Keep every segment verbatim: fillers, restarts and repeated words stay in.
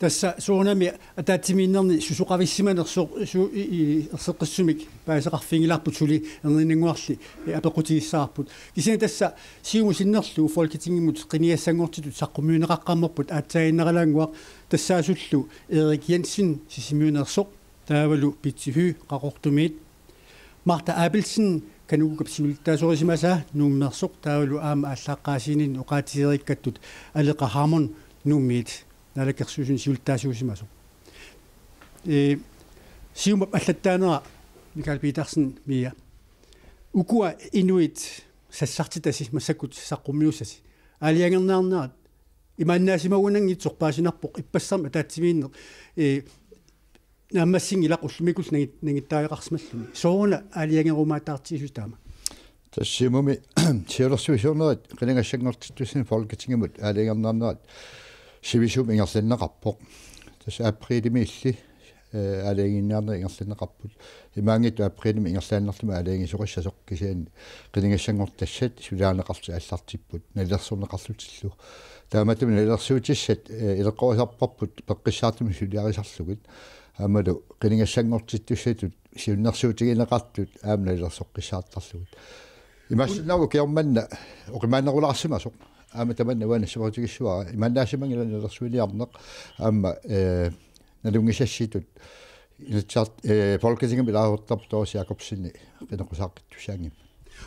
Tassa soorunami ataatsimiinnerni susoqavissimanersoq su- i- i- erseqqissumik paasisaqarfigilaarput suli erniinnannguarli, eh, apeqqutigissavarput. Kisianni tassa Siumut sinnerlugu Folketingimut qinigassanngortitut saqqummiunneqaqqammerput aatsaaginnaralaannguaq, tassaasullu Erik Jensen Sisimiuneersoq, taavalu Pitsi Høegh Qaqortumiit, Martha Abelsen KANUKOKA-p siulittaasorisimasaa Nuummeersoq, taavalu aamma aallaqqaasiininni oqaatigereerikkattut Aleqa Hammond Nuummiit naalakkersuisuni siulittaasuusimasoq. Ee, Siumup allattaanera Mikael Petersen, Mia. Ukua inuit sassartitasi massakkut saqqummiussasi. Aalajangerniarnerat imaannaasimagunianngitsoq paasinarpoq, ippassarmi ataatsimiinneq, ee, naammassinngilaq ullumikkut nangit-, nangittariaqarsimalluni. Sooruna aalajangerumaataartigisoq taama? Tassa Siumumi siulersuisuunerit qinigassanngortittussat Folketingimut aalajangerniarnerat sivisuumik ingerlanneqarpoq. Tassa aprilimiilli, eh, aalajangiinniarnerit ingerlanneqarput. Imaanngitsoq aprilimi ingerlaannarlumi aalajangiisoqassasoq, kisianni qinigassanngortitassat suliarineqarlutik aallartipput nalilersorneqarlutillu. Taamaattumik nalilersuutissat, eh, ileqqorisarparput peqqissaartumik suliarisarlugit. Aammalu qinigassanngortittussatut siunnersuutigineqartut aamma nalilersoqqissaartarlugit. Imaassinnaavoq ukioq manna oqimaannerulaarsimasoq. Aamma tamanna uani nassiutigissavara. Imaannaasimanngilaq nalilersuiniarneq. Aamma, eh, nalunngisassitut Inatsisart-, eh, Folketingimi ilaasortarput Doris Jakobsen qineqqusaaqqittussaanngimmat.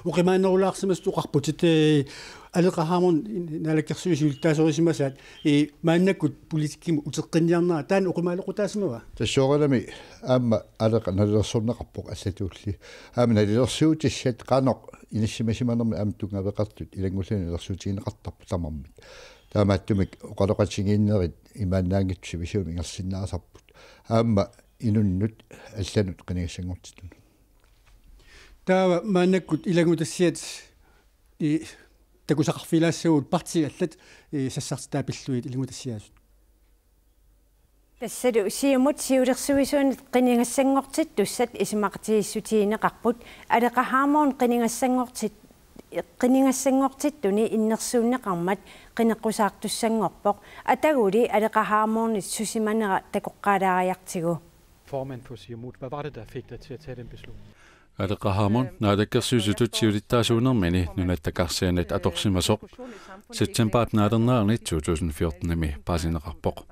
Oqimaannerulaarsimasut oqarputit, eh, Aleqa Hammond naalakkersuisut siulittaasorisimasaat, eh, maannakkut politikkimut uteqqinniarnera, taanna oqimaalequtaasimava? Tassa soorunami aamma Aleqa nalilersorneqarpoq allatulli. Aamma nalilersuutissat qanoq inissisimasimanermut aamma tunngaveqartut ilanngullugit nalilersuutigineqartarput tamarmik. Taamaattumik oqaloqatigiinnerit imaannaanngitsoq sivisuumik ingerlasinnaasarput. Aamma inunnut allanut qinigassanngortitunut. Taava maannakkut ilanngutassiat, i, takusaqarfigilaassavagut partiit allat, i, sassartitai pillugit ilanngutassiaasut. Tassalu Siumut siulersuisuunerit qinigassanngortittussat isumaqatigiissutigineqarput, Aleqa Hammond qinigassanngortit-, qinigassanngortittuni innersuunneqarmat qineqqusaartussanngorpoq, ataguli Aleqa Hammondip susimanera takoqqaalaariartigu. Formand for Siumut, hvad var det, der fik dig til at tage den beslutning? Aleqa Hammond naalakkersuisutut siulittaasuunermini Nunatta Karsianit atorsimasoq septembarip naalernerani to tusind fjortenimi paasineqarpoq.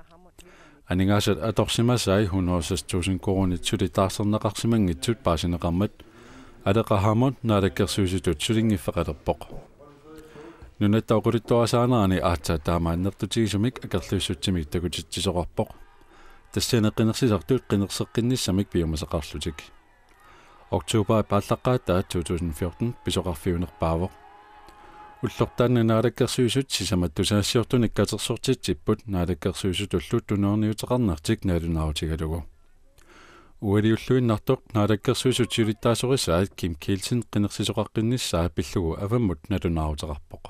Aningaasat atorsimasai hundrede og seks tusind koruunit suli taarserneqarsimanngitsut paasineqarmat Aleqa Hammond naalakkersuisutut sulinngiffeqalerpoq. Nunatta oqaluttuarisaanerani aatsaat taama annertutigisumik akerliussutsimik takutitsisoqarpoq. Tassani qinersisartut qinerseqqinnissamik piumasaqarlutik. Oktobarip aallaqqaataat to tusind fjorten pisoqarfiunerpaavoq. Ulloq taanna naalakkersuisut sisamat tusagassiortunik katersortitsipput naalakkersuisutullu tunuarniuteqarnertik nalunaarutigalugu. Ualiulluinnartoq naalakkersuisut siulittaasorisaat Kim Kielsen qinersisoqaqqinnissaa pillugu avammut nalunaaruteqarpoq.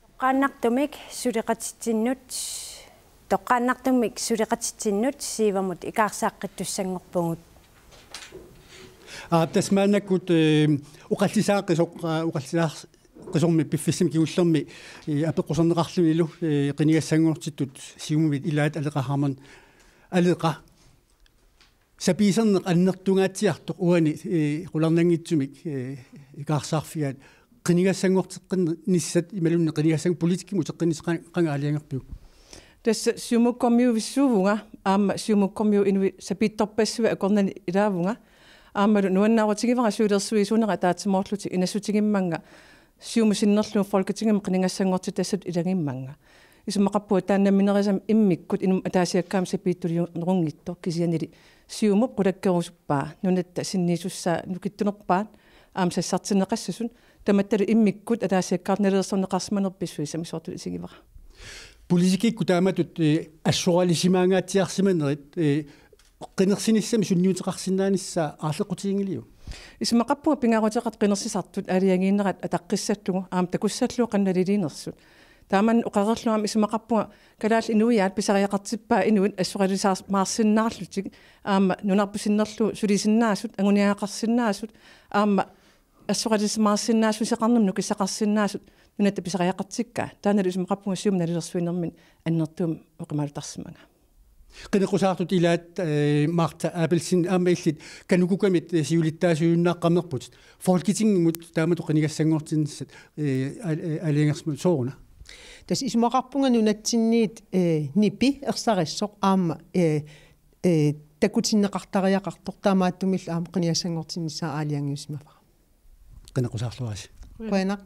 Toqqaannartumik suleqatitsinnut, toqqaannartumik suleqatitsinnut Siumut ikaarsaaqqittussanngorpugut. Aa, tassa maannakkut, eh, oqallisaaqqisoq, aa, oqallisaaqqisormi piffissami kingullermi, eh, apeqquserneqarlunilu, eh, qinigassanngortittut Siumumit ilaat Aleqa Hammond. Aleqa, sapiiserneq annertungaatsiartoq uani, eh, qularnanngitsumik, eh, ikaarsaarfigaat, qinigassanngorteqqinnissat imaluunniit qinigassanngortitut politikkimut uteqqinnissaat qanga aalajangerpiuk? Tassa Siumukkormiuvissuuvunga, aamma Siumukkormiut inuit sapiitsorpassuit akornanni ilaavunga, aammalu nuannaarutigivara siulersuisuunerat ataatsimoorlutik inassutigimmanga Siumut sinnerlugu Folketingimi qinigassanngortitassatut ilagimmanga. Isumaqarpunga taanna namminerisami immikkut inummut ataasiakkaamik sapiitsuliunerunngitsoq, kisiannili Siumup qulakkeerusuppaa, nunatta sinniisussaa nukittunerpaat aamma sassartinneqassasut, tamattalu immikkut ataasiakkaartut nalilersorneqarsimanerat pissusissamisoortutut isigivara. Politikkikkut taamatut, eh, assoralisimaangaatsiarsimanerit, eh, qinersinissamik sunniuteqarsinnaanissaa aarleqqutiginngiliuk? Isumaqarpunga pingaaruteqartut qinersisartut aalajangiinerat ataqqissallugu aamma takussallugu qanoq naliliinersut. Taamani oqareerlunga aamma isumaqarpunga Kalaallit Inuiaat pisariaqartippaat inuit assoralisimaarsinnaarlutik aamma nunarput sinnerlugu sulisinnaasut, anguniagaqarsinnaasut aamma assoralisimaarsinnaasut suseqarnermut nukissaqarsinnaasut Nunatta pisariaqartikkaa. Taannalu isumaqarpunga Siumup nalilersuinermini annertuumik oqimaalutarsimanga. Qineqqusaartut ilaat, eh, Martha Abelsen aamma illit KANUKOKA-mit, eh, siulittaasuujunnaaqqamerput. Folketingimut taamatut qinigassanngortinnissaat, eh, al-, eh, aalajangersimavit sooruna? Tassa isumaqarpunga nunatsinniit, eh, nipi ersarissoq aamma, eh, eh, takutinneqartariaqartoq taamaattumillu aamma qinigassanngortinnissaa aalajangiusimavara. Qineqqusaarluarisi. Qujanaq.